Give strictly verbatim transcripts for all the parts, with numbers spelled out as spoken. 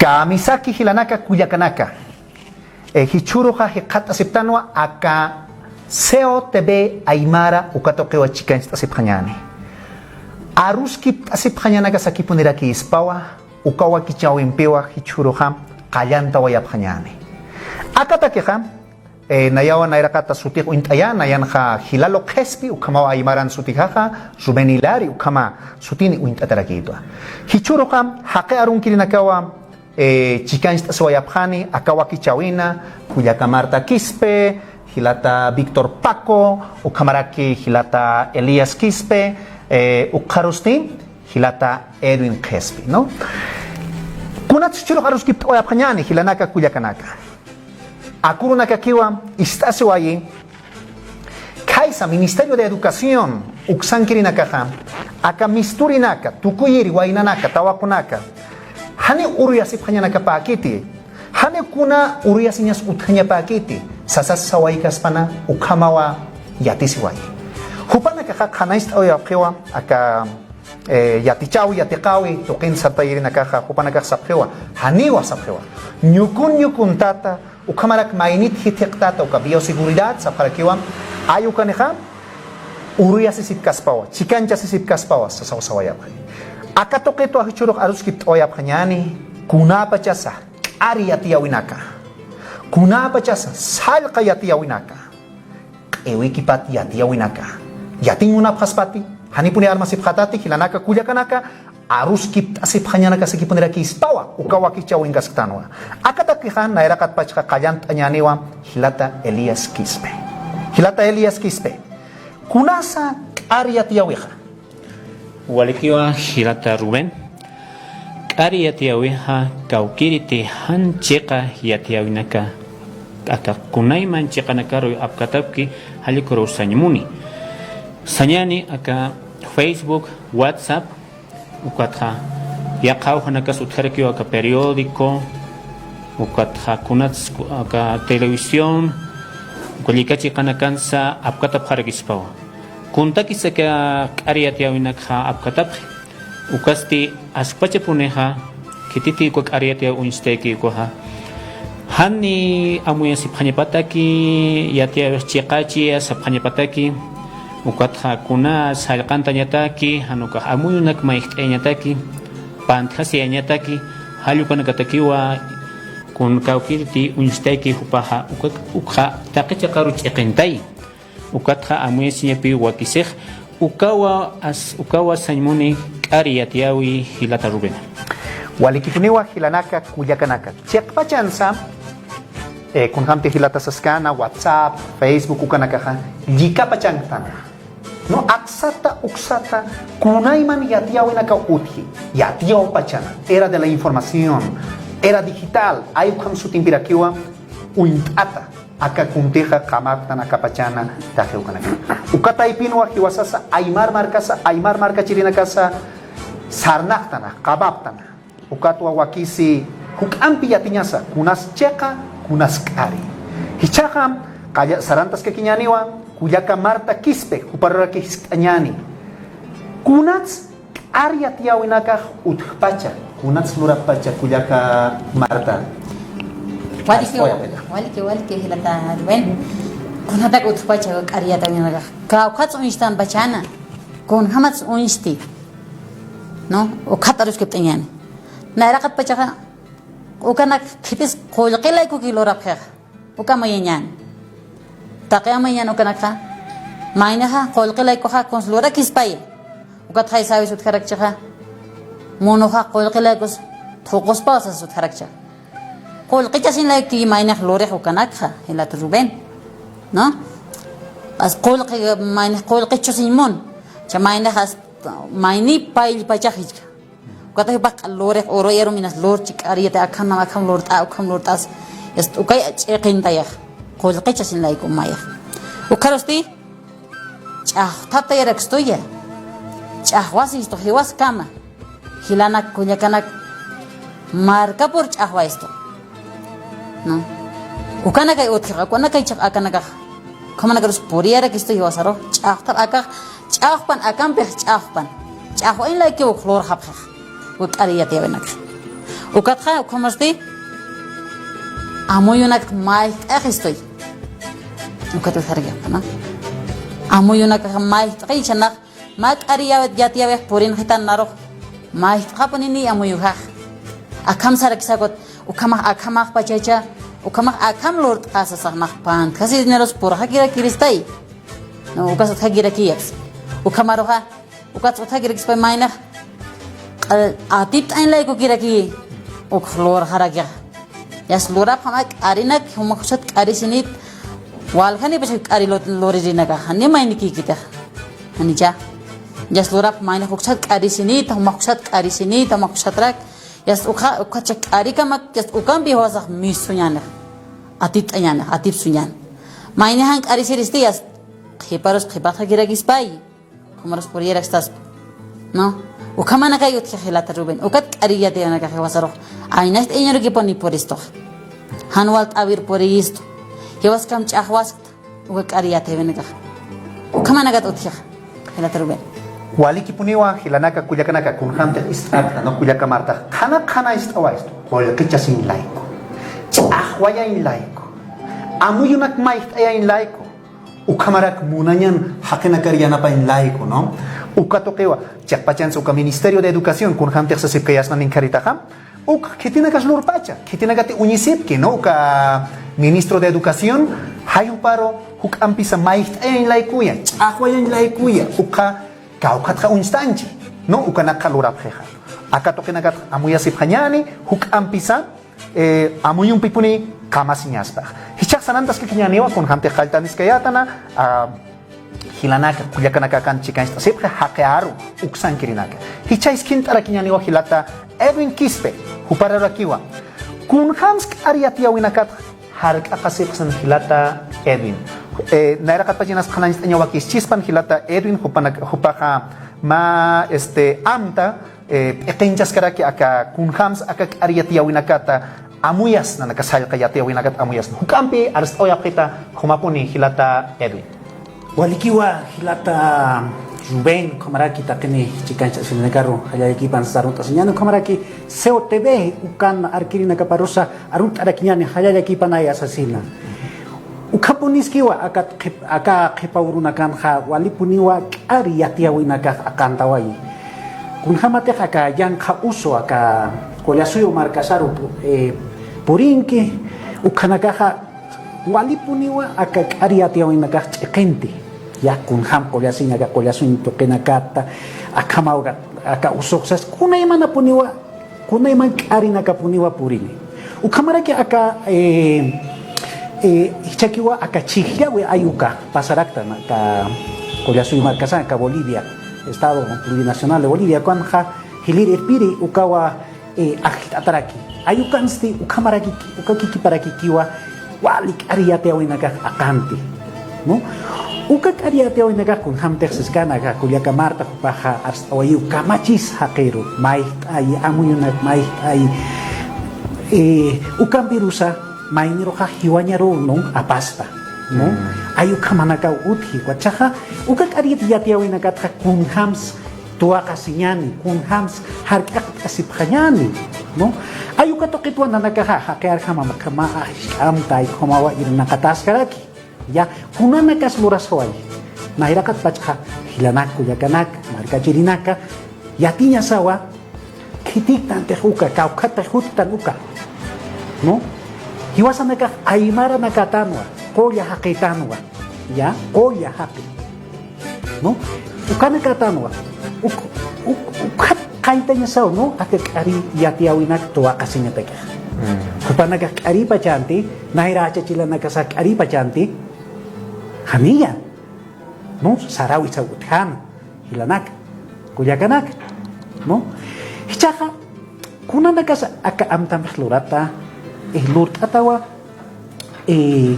Kamisaki jilanaka kullakanaka. Eh, jichhüruxa jikxatt'asiptanwa aka C O T V Aymara uka tuqiwa chikancht'asipxañäni. Aruskipt'asipxañanaka sakipunirakispwa, uka wakichäwimpiwa jichhüruxa qallantawayapxañäni. Akatakixa, eh, nayawa nayraqata sutix uñt'aya, nayanxa Jilalu Qhispi, ukhamawa aymaran sutixaxa, Rubén Hilari, ukhama sutini uñt'atarakïtwa. Jichhüruxa, jaqi arunkirinakawa, eh, chikancht'asiwayapxani, aka wakichäwina, kullaka Marta Quispe, jilata Víctor Paco, ukhamaraki jilata Elías Quispe, eh, ukxarusti, jilata Edwin Qhispi, ¿no? Kunats jichhürux aruskipt'awayapxañäni, jilanaka kullakanaka. Aka urunakakiwa, ist'asiwayi, khaysa Ministerio de Educación uksankirinakaxa, aka misturinaka, tukuyiri waynanaka, tawaqunaka, janiw uruyasipxañanakapäkiti, janiw kuna uruyasiñas utjañapäkiti, sasas sawaykaspana ukhamawa yatisiwayi. Jupanakaxa qhanañcht'awayapxiwa, aka, eh, yatichäwi, yatiqäwi, tuqin sartayirinakaxa, jupanakax sapxiwa, janiwa sapxiwa. Ñukun, ñukuntata, ukhamarak maynit jithiqtata, uka bioseguridad sapxarakiwa, ay ukanixa, uruyasisipkaspawa, chikanchasisipkaspawa, sasaw sawayapxi. Aka tuqitwa jichhürux aruskipt'awayapxañäni, kunäpachasa, k'ari yatiyäwinaka. Kunäpachasa, sallqa yatiyäwinaka. Q'iwikipat yatiyäwinaka. Yatiñ munapxaspati, janipuni armasipxätati, jilanaka kullakanaka, aruskipt'asipxañanaka sakipunirakispwa, uka wakichäwinkasktanwa. Akatakixa, nayraqatpachxa qallant'añäniwa, jilata Elías Quispe. Jilata Elías Quispe. Kunasa k'ari yatiyäwixa. Walikiwa jilata Rubén. K'ari yatiyäwixa kawkïriti jan chiqa yatiyäwinaka aka kunayman chiqanakaruw apkatapki jallikuruw sañ muni. Sañäni aka Facebook, WhatsApp, ukatxa yaqha awjanakas utjarakiw aka periódico, ukatxa kunats aka televisión, uka llika chiqanakansa apkatapxarakispawa. Kuntakis aka k'ari yatiyäwinakxa apkatapxi. Ukasti askpachapunixa, khititi uka k'ari yatiyäw uñstayki ukaxa. Jani amuyasipxañapataki, yatiyäwix chiqachi sapxañapataki, ukatxa kuna sallqantañataki, jan ukax amuyunak mayjt'ayañataki, pantjasiyañataki, jall ukanakatakiwa kun kawkïriti uñstayki jupaxa, uka, ukxa taqi chiqaru ch'iqintay. Ukatxa amuyasiñapiw wakisix, ukawa as-, ukawa sañ muni k'ari yatiyäwi jilata Rubén. Walikipuniwa jilanaka kullakanaka. Chiqpachansa, eh, kunjamti jilata saskana, WhatsApp, Facebook, ukanakaxa, llikapachanktanwa. No, aksata, uksata, kunayman yatiyäwinakaw utji, yatiyäwpachana, era de la información, era digital, ay ukham sutimpirakiwa, uñt'ata. Aka kuntixa qamartan akapachana taqi ukanaka. Uka taypinwa jiwasasa aymar markasa, aymar markachirinakasa sarnaqtana, qamaptana. Ukatwa wakisi juk'ampi yatiñasa, kunas chiqa, kunas k'ari. Jichhaxa, qalla sarantaskakiñäniwa, kullaka Marta Quispe, juparuraki jiskt'añäni. Kunats k'ari yatiyäwinakax utjpacha, kunats lurappacha kullaka Marta. Waliki, waliki, waliki, jilata Rubén. Kunatak utjpacha k'ari yatiyäwinakax. Kawkhats uñstanpachana. Kunjamats uñsti. ¿No? Ukhat aruskipt'añäni. Nayraqatpachaxa, ukanak khitis qullqi laykuki lurapxixa. Uka amuyañäni. Taqi amuyañäni ukanakxa. Maynixa qullqi laykuxa kuns lurakispaya. Ukatxa isawis utjarakchixa. Munuxa qullqi laykus thuquspaw sas utjarakchixa. Qullqichasiñ layki maynix lurix ukanakxa, jilat Rubén. ¿No? As qullqi, maynix qullqichusiñ mun. Cha maynixa as mayni payllpachax jichha. Ukatxa jupax lurix uruyaru minas lurchi k'ari yatay akham akham lurt'a, ukham lurt'as. Est ukay ch'iqintayax. Qullqichasin layku mayax. Ukharusti ch'axwthaptayarakistuya. Ch'axwasistu jiwaskama. Jilanak kullakanak markapur ch'axwaystu. ¿No? Ukanakay utjixa, ukanakay ch'ax akanakax. Ukhamanakarus puriyarakistu jiwasaru. Ch'axwthap akax. Ch'axpan, akampix ch'axpan. Ch'axwañ laykiw lurxapxix. Uka k'ari yatiyäwinakxa. Ukatxa, ukhamasti, amuyunak mayjt'ayax istuy. Ukat utjaraki, ¿no? Amuyunak mayjt'ayax, jichhanax, mä k'ari yatiyäwix purinxitan narux, mayjt'apunini amuyujax. Akham sarakisakut, ukhamax, akhamax pachacha, ukhamax akham lurt'asa saxnax pantjasi dineros purxakirakiristay. No, ukas utjakirakiyapsa. Ukhamaruxa, ukat utjakirakispa maynax, qa-, atipt'añ laykukiraki, ukx lurxarakixa. Yas lurapxam k'arinak, jumax uksat k'arisinit, waljanipasa k'ari lu-, luririnakax, jani maynikïkitix. Janicha. Yas lurapxam maynax uksat k'arisinit, jumax uksat k'arisinit, jumax uksatrax, yas ukxa, ukxa k'arikamak, yas ukampi jiwasax misuñänix. Atipt'añänix, atipsuñän. Mayni jan k'arisiristi, yas qhiparus qhipatxakirakispay. Ukhamarus puriyarakstaspa. ¿No? Ukhamanakay utji jilata Rubén. Ukat k'ari yatiyäwinakax jiwasarux. Aynacht'ayañarukipuni puristux. Jan walt'äwir puriyistu. Jiwaskham ch'axwaskta. Uka k'ari yatiyäwinakax. Ukhamanakat utji jilata Rubén. Walikipuniwa jilanaka kullakanaka kunjamtix ist'ata, ¿no? Kullaka Martax. Qhana qhana ist'awaystu. Qullqichasin layku. Ch'axwayañ layku. Amuyunak mayjt'ayañ layku. Ukhamarak munañan jaqinakar yanapañ layku, ¿no? Uka tuqiwa, chiqpachansa uka Ministerio de Educación, kunjamtix sasipkayasna ninkharitaxa, uk khitinakas lurpacha, khitinakati uñisipki, ¿no? Uka Ministro de Educación, jay juparu juk'ampisa mayjt'ayañ laykuya, ch'axwayañ laykuya, uka kawkhatxa uñstanchi, ¿no? Ukanakxa lurapxixa. Aka tuqinakat amuyasipxañäni, juk'ampisa, eh, amuyumpipuni kamasiñaspax. Jichhax sanantaskakiñäniwa kunjamtix qalltaniskayätana, ah, jilanaka, kullakanakakan chikancht'asipxi, jaqi aru, uksankirinaka. Jichha iskhint'arakiñäniwa jilata Edwin Quispe, jupararakiwa. Kunjams k'ari yatiyäwinakat jark'aqasipxsan jilata Edwin. Eh, nayraqatpachinasa qhanañcht'añaw wakischispan jilata Edwin, jupanak-, jupaxa mä, este, amta, eh, p'iqinchaskaraki aka kunjams aka k'ari yatiyäwinakata amuyasna, nanaka sallqa yatiyäwinakat amuyasna. Juk'ampi arst'awayapxita jumapuni jilata Edwin. Walikiwa jilata Rubén, ukhamaraki taqini chikancht'asirinakaru jallallakipan sarunt'asiñäni, ukhamaraki C O T V ukan arkirinakaparusa arunt'arakiñäni jallallakipanaya sasina. Ukhamapuniskiwa aka qhip-, aka qhipa urunakanxa walipuniwa k'ari yatiyäwinakax aqantawayi. Kunjamatix aka yanqha usu aka Qullasuyu markasaru pu-, eh, purinki, ukhanakaxa walipuniwa aka k'ari yatiyäwinakax ch'iqinti. Ya kunjam qullasiñ aka Qullasuñ tuqinakata, akhamaw aka, aka usuxsas, kunaymanapuniwa kunayman k'arinakapuniwa purini. Ukhamaraki aka, eh, eh, jichhakiwa aka chhijllawi ayuka pasaraktan aka Qullasuyu markasan aka Bolivia, Estado Plurinacional de Bolivia, ukanxa jilïr irpiri ukawa, eh, ajllt'ataraki. Ayukansti ukhamaraki, uka kikiparakikiwa wali k'ari yatiyäwinakax aqanti, ¿no? Uka k'ari yatiyäwinakax kunjamtix siskäna aka kullaka Marta jupaxa arst'awayiw kamachis jaqiru, mayjt'ayi, amuyunak mayjt'ayi. Eh, ukampirusa mayniruxa jiwañaru, ¿no?, apasta, ¿no? Mm. Ay ukhamanakaw utji, jichhaxa uka k'ari yatiyäwinakatxa kunjams tuwaqasiñäni, kunjams jark'aqt'asipxañäni, ¿no? Ay uka tuqitwa nanakaxa jaqi arjama mä, mä jisk'amta, ay ukhamawa irnaqataskaraki. Ya, kunanakas lurasawayi. Nayraqatpachxa jilanak kullakanaka, markachirinaka, yatiñasawa, khitiktan tix uka, kawkhat tix juttan uka, ¿no? Jiwasanakax aymaranakatanwa, qulla jaqitanwa, ya, qulla jaqi, ¿no? Ukanakatanwa, uk-, uk-, ukhat qalltañasaw, ¿no?, aka k'ari yatiyäwinak tuwaqasiñatakix. Mm. Jupanakax k'aripachanti, nayra achachilanakasax k'aripachanti, janiya, ¿no? Sarawisaw utjäna, jilanaka, kullakanaka, ¿no? Jichhaxa, kunanakas aka amtampix lurata, eh, lurt'atawa, eh,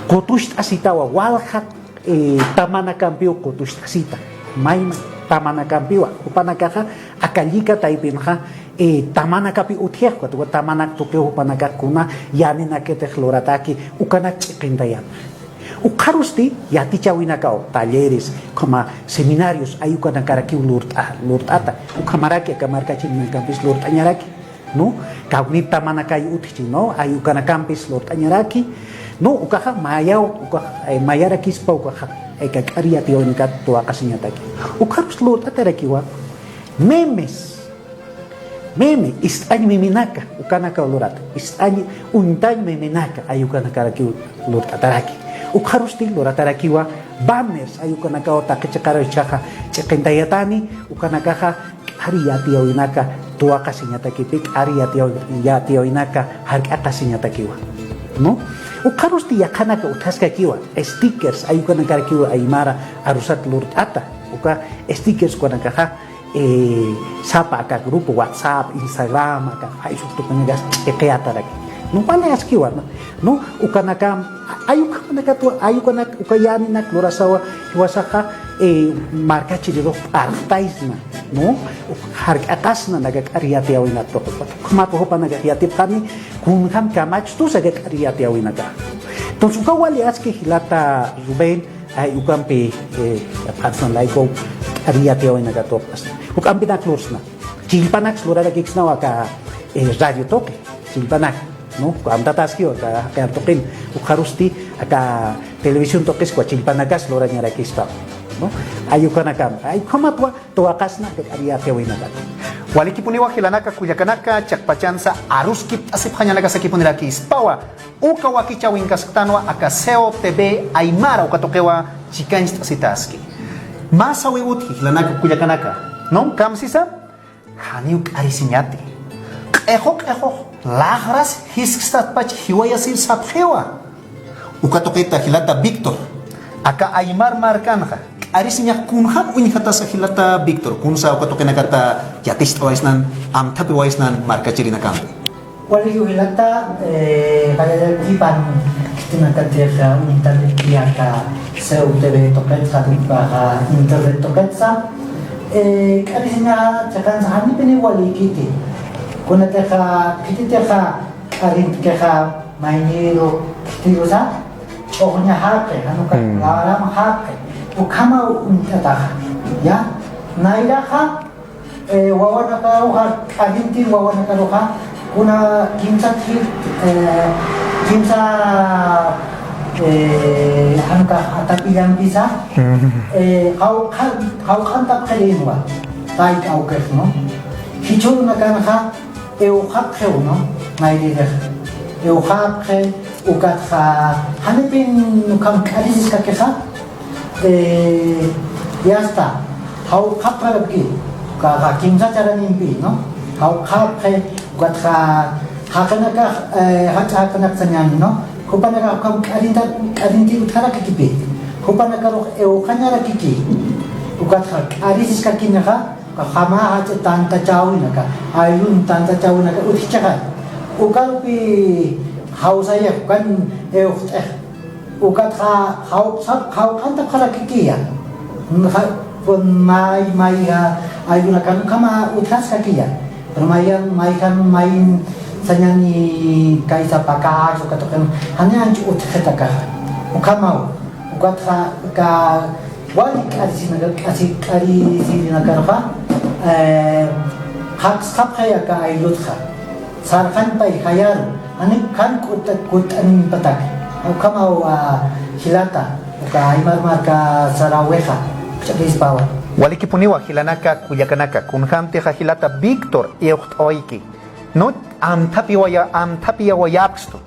qutucht'asitawa, walja, eh, tamanakampiw qutucht'asita, mayma tamanakampiwa, jupanakaxa aka llika taypinxa, eh, tamanakapi utjix, ukat tamanak tuqiw jupanakax kuna yaninakatix lurataki, ukanak ch'iqintayäna. Ukxarusti yatichäwinakaw, talleres, ukhama seminarios, ay ukanakarakiw lurt'a-, lurt'ata, ukhamaraki aka markachirinakampis lurt'añaraki. ¿no? Kawknit tamanakay utjchi, ¿no? Ay ukanakampis lurt'añaraki, ¿no? Ukaxa mayaw, ukax, eh, mayarakispa ukaxa, eh, aka k'ari yatiyawinakat tuwaqasiñataki. Ukxarus lurt'atarakiwa memes, meme, ist'añ memenaka, ukanakaw lurata, ist'añ, uñtañ memenaka, ay ukanakarakiw lurt'ataraki. Ukxarusti luratarakiwa banners, ay ukanakaw taqi chiqaru ichhaxa ch'iqintayatani, ukanakaxa k'ari yatiyawinaka tuwaqasiñatakipi, k'ari yatiyaw-, yatiyawinaka jark'aqasiñatakiwa, ¿no? Ukxarusti yaqhanaka utjaskakiwa, stickers, ay ukanakarakiwa aymara arusat lurt'ata, uka stickers ukanakaxa, eh, sapa aka grupo WhatsApp, Instagram, aka Facebook tuqinakas ch'iqiyataraki. No vale askiwa, ¿no? No, ukanakam, ay ukhamanakatwa, ay ukanak, uka yäninak lurasawa, jiwasaxa, eh, markachirirux p'arxtaysna, ¿no? Jark'aqasna aka k'ari yatiyawinat tuqi. Ukhamat jupanakax yatipxani, kunjam kamachtusa aka k'ari yatiyawinaka. Entonces, uka wali aski jilata Rubén, ay ukampi, eh, yapxarsnan layku k'ari yatiyawinaka tuqasna. Ukampinak lursna. Chillpanaks lurarakiksnawa aka, eh, radio tuqi. Chillpanak, ¿no? Amtataskiwa aka jaqin tuqin. Ukxarusti aka televisión tuqiskwa chillpanakas lurañarakispa, ¿no? Ay ukanakam, ay ukhamatwa tuwaqasna aka k'ari yatiyawinakat. Walikipuniwa jilanaka kullakanaka, chiqpachansa aruskipt'asipxañanakasakipunirakispawa. Uka wakichäwinkasktanwa aka C O T V Aymara uka tuqiwa chikancht'asitaski. Mä sawi utji jilanaka kullakanaka, ¿no? Kamsisa, janiw k'arisiñati. Q'ixu q'ixux laxras jiskstatpach jiwayasir sapxiwa. Uka tuqita jilata Víctor, aka aymar markanxa k'arisiñax kunjam uñjatasa jilata Víctor, kunsa uka tuqinakata yaticht'awaysnan, amthapiwaysnan markachirinakampi. Walikiw jilata, eh, qallallakipan khitinakatix uñt'atipki aka C O T V tuqitxa, tuqpaxa internet tuqitsa, eh, k'arisiñaxa chiqansa janipiniw walikiti. Kunatixa, khititixa k'arintkixa mayniru khitirusa, ch'uxña jaqi, jan uka Mm. laram jaqi, ukhamaw uñt'ataxa, ya. Nayraxa, eh, wawanakaruxa, k'arintir wawanakaruxa, kuna kimsa, eh, kimsa, eh, jan uka atapillampisa, Mm. eh, qawqha-, qawq'antapxirinwa, tayta awkix, ¿no? Jichhürunakanxa, iwxapxiw, ¿no? Mayririx iwxapxi, ukatxa, janipin ukham k'arisiskakixa, eh, ya está, jawqhapxarapki, ukaxa kimsa charanimpi, ¿no? Jawqhapxi, ukatxa, jaqinakax, eh, jach'a jaqinak sañäni, ¿no? Jupanakax ukham k'arinta, k'arinti utjarakikipi, jupanakarux iwxañarakiki, ukatxa k'arisiskakinixa, Jama jach'a tantachäwinaka, ayllun tantachäwinaka utjchixay. Ukarupi jawsayix, ukan iwxt'ix. Ukatxa jawqsap-, jawq'antapxarakikiya. Nxa-, kun may, mayja, ayllunakan ukhama utjaskakiya. Pero mayan, mayjan, mayin sañani kaysa pakaks, ukat ukan, jani anch utjxitakaxa. Ukhamaw, ukatxa, ka, Wali k'arisinaka, k'asi, k'arisirinakarxa, eh, jaqsxapxay aka ayllutxa. Sarxañpay jayaru, jani kan k'uta-, k'ut'animpatak. Ukhamaw, ah, jilata, uka aymar marka sarawixa, ch'akispawa. Walikipuniwa jilanaka, kullakanaka, kunjamtixa jilata Víctor iwxt'awayki. No, amthapiwaya-, amthapiyawayapkstu.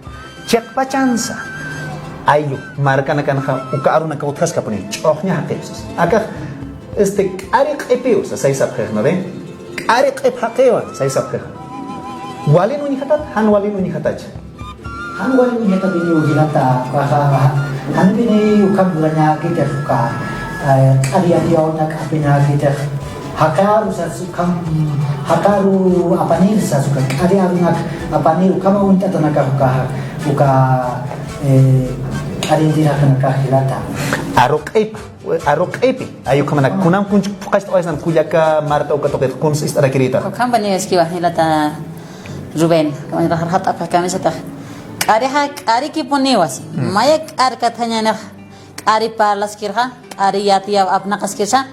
Chiqpachansa. Ayllu, markanakanxa uka arunaka utjaskapuni, ch'uxña jaqipsas. Akax, este, k'ari q'ipiw, sa, saysapxix, ¿no ve? K'ari q'ip jaqiwa, saysapxix. Walin uñjatat, jan walin uñjatach. Jan walin uñjatat, ini ujilata, ukaxa, jan ini ukham durañäkitix, uka, eh, k'ari yatiyawinakapinakitix. Jaqaru sas ukham, jaqaru apanir sas uka, k'ari arunak apanir ukhama uñt'atanakax uka, uka, eh, k'arintir jaqinakax jilata. Aru q'ip, aru q'ipi, ay ukhamanak, kunam kunch phuqacht'awaysan kullaka Marta uka tuqit, kuns ist'arakirita. Ukham paniw askiwa jilata Rubén, ukham jarxat'apxi kamisatax. K'arixa, k'arikipuniwa si. Hmm. Maya k'arkathañanix, k'ari parlaskirxa, k'ari yatiyaw apnaqaskirxa.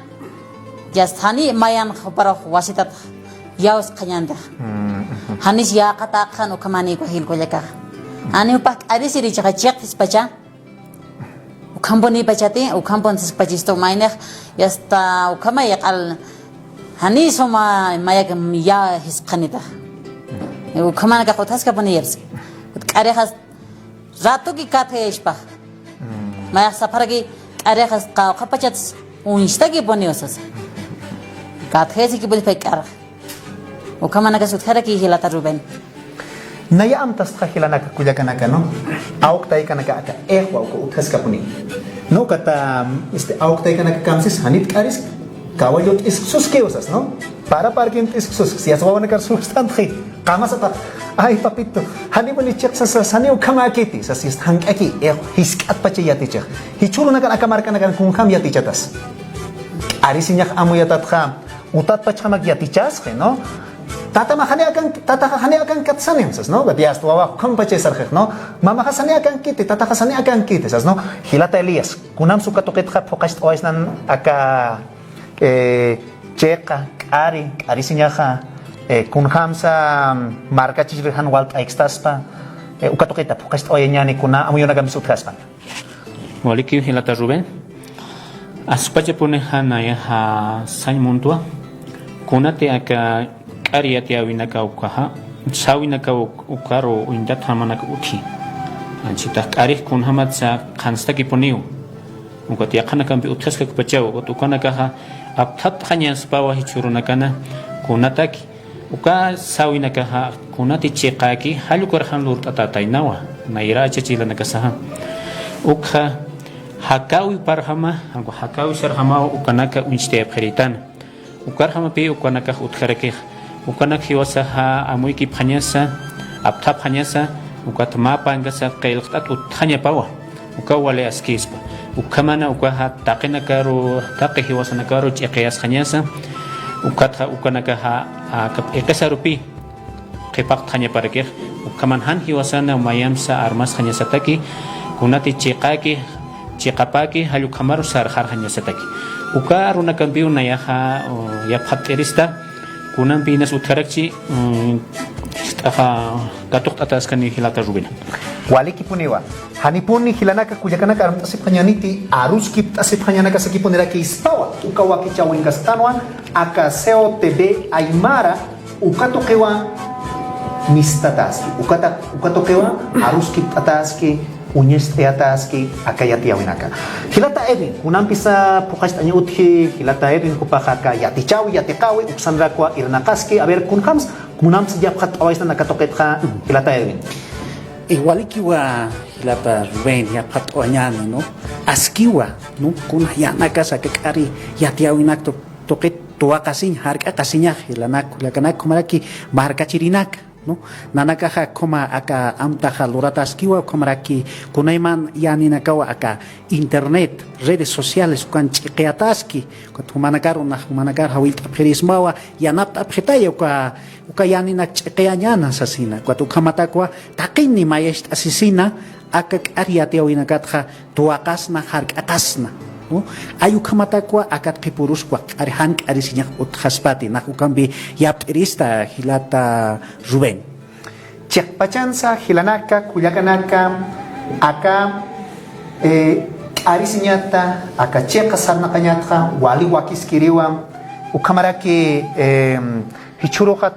Yasta jani mayan juparux wasitat yawsqañantixa. Janis yäqatäqxan ukhamanïkwa jil kullakaxa. Janiw jupax k'arisirichixay chiqthispacha. Ukhampunïpachati, ukhampun siskpachistu mayniq, yasta ukhamay q'al, janiy suma mayak ya jiskxanitax. Ukhamanakax utjaskapuni yapski. K'arixas ratuki katjayaspax. Mayax sapxaraki k'arixas qawqhapachats uñstakipuniw sasa. Katjayasikipuni pay k'arix. Ukhamanakas utjaraki jilata Rubén. Naya amtastxa jilanaka kullakanaka, ¿no? Awk taykanaka aka ixwa uka utjaskapuni. No, ukata, este, awk taykanaka kamsis janit k'aris, kawallot isksuskiw sas, ¿no? Para parkin isksus, si as wawanakar sustantxi, qamasatax, ay, papito, janipuni chiqsas, janiw ukhamäkiti, sas, jank'aki, ixwa, jisk'atpacha yatichix. Jichhürunakan aka markanakan kunjam yatichatas. K'arisiñax amuyatatxa, utatpachjamak yatichasxi, ¿no? Tatama jani akan, tataxa jani akankat sanim sas, ¿no? Yasta wawax ukhampachay sarxix, ¿no? Mamaxa jani akankiti, tataxa jani akankiti sas, ¿no? Jilata Elías, kunamsa uka tuqitxa phuqacht'awaysnan aka, eh, chiqa, k'ari, k'arisiñaxa, eh, kunjamsa, mm, markachirir jan walt'aykstaspa, eh, uka tuqita phuqacht'awayañäni kuna amuyunakampis utjaspan. Walikiw jilata Rubén. Aspachapuni jan nayaxa sañ muntwa. Kunati aka k'ari yatiyäwinaka ukaxa, sawinaka uk-, ukaru uñtat jamanaka utji. Anchitax k'arix kunjamatsa qhanstakipuniw. Ukat yaqhanakampi utjaskakpachaw, ukat ukanakaxa apthapt'xañaspawa jichhürunakana kunataki. Uka sawinakaxa kunati chiqäki, jall ukarxan lurt'atätaynawa, nayra achachi jilanakasaxa. Ukxa jakäwi parjama, jakäwi sarjamawa ukanaka uñchtayapxirïtana. Ukarjamapi ukanakax utjarakix, ukanak jiwasaxa amuykipxañasa, apthapxañasa, ukat mä pankasa qillqt'at utjañapawa. Uka wali askispa. Ukhamana ukaxa taqinakaru, taqi jiwasanakaru ch'iqiyasxañasa. Ukatxa ukanakaxa, a, kap-, iqisarupi qhipaqtxañaparakix. Ukhaman jan jiwasana mayamsa armasxañasataki. Kunati chiqäki, chiqapäki, jall ukhamaru sarxarxañasataki. Uka arunakampiw nayaxa, o, yapxapt'irista. Kunampi inas utjarakchi, mm, ist'axa katuqt'ataskani jilata Rubén. Walikipuniwa. Janipuni jilanaka kullakanaka armt'asipxañäniti, aruskipt'asipxañanakasakipuniraki ispawa, uka wakichäwinkastanwa, aka C O T V Aymara, uka tuqiwa mistataski, ukata, uka tuqiwa aruskipt'ataski, uñist'ayataski aka yatiyäwinaka. Jilata Edwin, kunampisa phuqacht'añ utji, jilata Edwin, jupaxa aka yatichäwi, yatiqäwi, uksanrakwa irnaqaski, a ver, kunjams, kunams yapxatt'awaysnan aka tuqitxa, jilata Edwin. Igualikiwa, jilata Rubén, yapxatt'awañäni, ¿no? Askiwa, ¿no? Kuna yänakas aka k'ari yatiyäwinak tu-, tuqit tuwaqasiñ, jark'aqasiñax, jilanak, kullakanak, ukhamaraki markachirinak, ¿no? Nanakaxa ukhama aka amtaxa lurataskiwa, ukhamaraki kunayman yäninakawa aka internet, redes sociales, ukan ch'iqiyataski, ukat jumanakaru, nax jumanakar jawillt'apxirismawa, yanapt'apxitaya uka, uka yäninak ch'iqiyañäna sasina, ukat ukhamatakwa taqini mayacht'asisina, aka k'ari yatiyäwinakatxa tuwaqasna, jark'aqasna, ¿no? Ay ukhamatakwa akat qhipüruskwa, k'ari jan k'arisiñax utjaspati, nax ukampi yapt'irista jilata Rubén. Chiqpachansa jilanaka, kullakanaka, aka, eh, k'arisiñata, aka chiqa sarnaqañatxa, wali wakiskiriwa, ukhamaraki, eh, jichhüruxa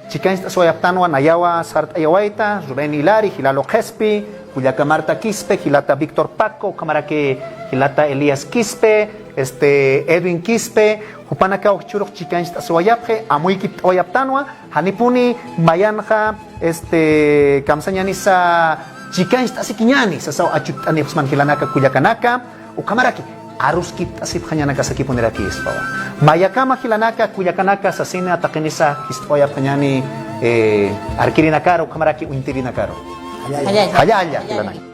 chikancht'aswayaptanwa nayawa sart'ayawayta, Rubén Hilari, jilata Qhispi, kullaka Marta Quispe, jilata Víctor Paco, ukhamaraki jilata Elías Quispe, este, Edwin Quispe, jupanakaw jichhürux chikancht'aswayapxi, amuykipt'awayaptanwa, janipuni mayanxa, este, kamsañänisa chikancht'asikiñäni, sasaw achutt'anipxsman jilanaka kullakanaka, ukhamaraki, aruskipt'asipxañanakasakipuniraki ispawa. Mayakama jilanaka, kullakanaka, sasina taqinisa jist'awayapxañäni, eh, arkirinakaru, ukhamaraki uñtirinakaru. Jallalla. Jallalla, jallalla. Jilanaka.